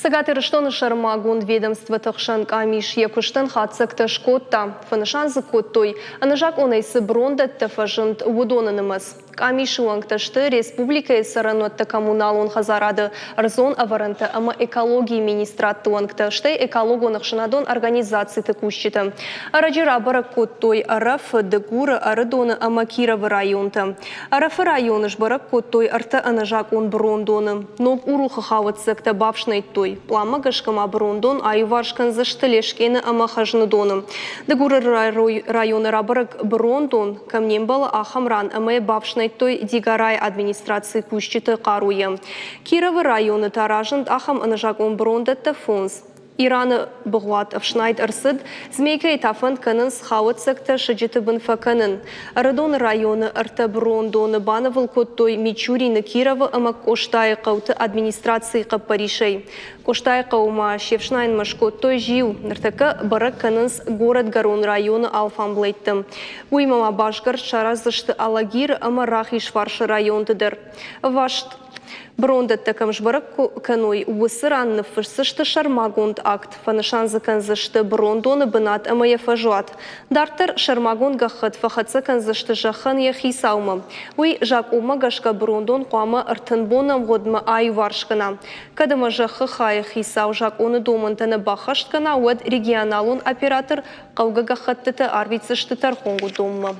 Цӕгат Ирыстоны сӕрмагонд ведомствоты хсӕн къамис йӕ куыстӕн хатдзӕгтӕ скодта. Фӕнысан дзы кодтой, ӕнӕзакъонӕй цы брондӕттӕ фӕзынд, уыдоны нымӕц. Къамисы уӕнгтӕ сты республикӕйы цӕрӕнуӕтты-коммуналон хӕдзарады, ӕрдзон ӕвӕрӕнтӕ ӕмӕ экологийы министрадты уӕнгтӕ, стӕй экологон ӕхсӕнадон организациты кусджытӕ. Ӕрӕджы рабӕрӕг кодтой Ӕрӕфы, Дыгуры, Ӕрыдоны ӕмӕ Кировы районтӕ. Ӕрӕфы районы сбӕрӕг кодтой ӕртӕ ӕнӕзакъон брондоны. Ног Урухы хауӕццӕгтӕ бафснайдтой. Пъланмӕ гӕсгӕ ма брондон аиуварс кӕндзысты Лескены ӕмӕ Хӕзныдоны. Дыгуры районы рабӕрӕг брондон, кӕм не мбӕлы, ахӕм ран ӕмӕ йӕ бафснайдтой Дигорайы администрацийы кусджыты хъаруйӕ. Кировы районы та разынд ахӕм ӕнӕзакъон брондӕттӕ фондз. Ираны быгъуат ӕфснайд ӕрцыд, Змейкӕйы та фӕнд кӕнынц хауӕццӕгтӕ сыджыты бын фӕкӕнын. Ӕрыдоны районы ӕртӕ брондоны банывыл кодтой Мичурины, Кировы ӕмӕ Къостайы хъӕуты администрацийы хъӕппӕрисӕй. Къостайы хъӕуы ма се фснайынмӕ скодтой зиу, ныртӕккӕ бӕрӕг кӕнынц горӕтгӕрон районы алфамблӕйтты. Уыимӕ ма басгӕрст сараздзысты Алагиры ӕмӕ Рахизфарсы районты дӕр. Ӕваст Брондӕттӕ кӕм сбӕрӕг кӕной, уыцы ран ныффысдзысты сӕрмагонд акт, фӕнысан дзы кӕндзысты брондоны бынат ӕмӕ йӕ фӕзуат. Дарддӕр сӕрмагонд гӕххӕтт фӕхӕццӕ кӕндзысты зӕххӕн йӕ хицаумӕ. Уый закъонмӕ гӕсгӕ брондон хъуамӕ 30 боны ӕмгъуыдмӕ аиуварс кӕна. Кӕд ӕмӕ зӕххы хайы хицау закъоны домӕнтӕ нӕ баххӕст кӕна, уӕд регионалон оператор хъӕугӕ гӕххӕттытӕ арвитдзысты тӕрхонгондонмӕ.